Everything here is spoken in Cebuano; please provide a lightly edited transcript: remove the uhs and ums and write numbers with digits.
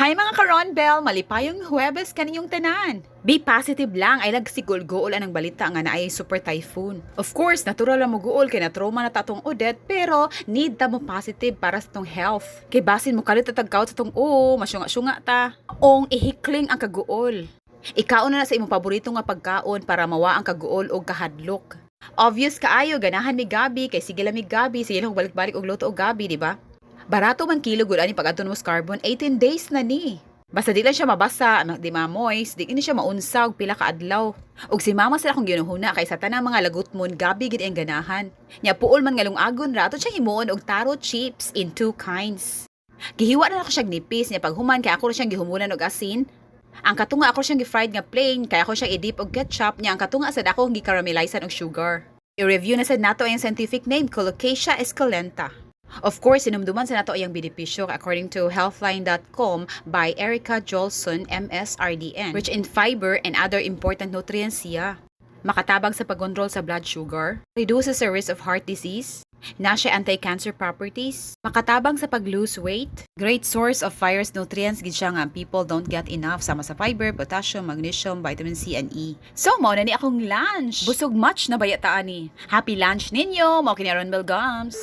Hi, mga ka-Ronbel! Malipayong Huwebes kaninyong tanan! Be positive lang, ay lagsigol-gool anang balita nga naay super typhoon. Of course, natural lang mo-guol kay na-trauma na ta atong Odette, pero need ta mo positive para sa atong health. Kay basin mo kalit tag sa atong o, masyunga-syunga ta. Ong ihikling ang kaguol. Ikaon na sa imong paborito nga pagkaon para mawa ang kaguol og kahadlok. Obvious kaayo, ganahan mi gabi, kay sige lang mi gabi, sige lang balik-balik og luto og gabi, di ba? Barato man kilo gud ani pag adto mo sa Carbon, 18 days na ni. Basta di lang siya mabasa, di ma-moist, di ni siya maunsa og pila ka adlaw. Og si mama sila akong ginuhuna kay sa tanang mga lagot mon, gabi gid ang ganahan. Nya puol man nga lungagon ra ato siya himuon og taro chips in two kinds. Gihiwa na nako siya nipis niya paghuman kay ako ra siyang gihumunan og asin. Ang katunga ako siyang gi-fried nga plain kay ako siyang i-dip og ketchup, niya ang katunga sad ako gi-caramelizan og sugar. I-review na sad nato ang scientific name, Colocasia esculenta. Of course, hinumduman sa nato ang benepisyo according to healthline.com by Erica Jolson, MSRDN, rich in fiber and other important nutrients siya. Makatabang sa pagkontrol sa blood sugar, reduces the risk of heart disease, na siya anti-cancer properties, makatabang sa pag-lose weight, great source of various nutrients gid siya nga people don't get enough sama sa fiber, potassium, magnesium, vitamin C and E. So, mao na ni akong lunch. Busog much na baya ta ani. Happy lunch ninyo! Mao kini Ron Gums.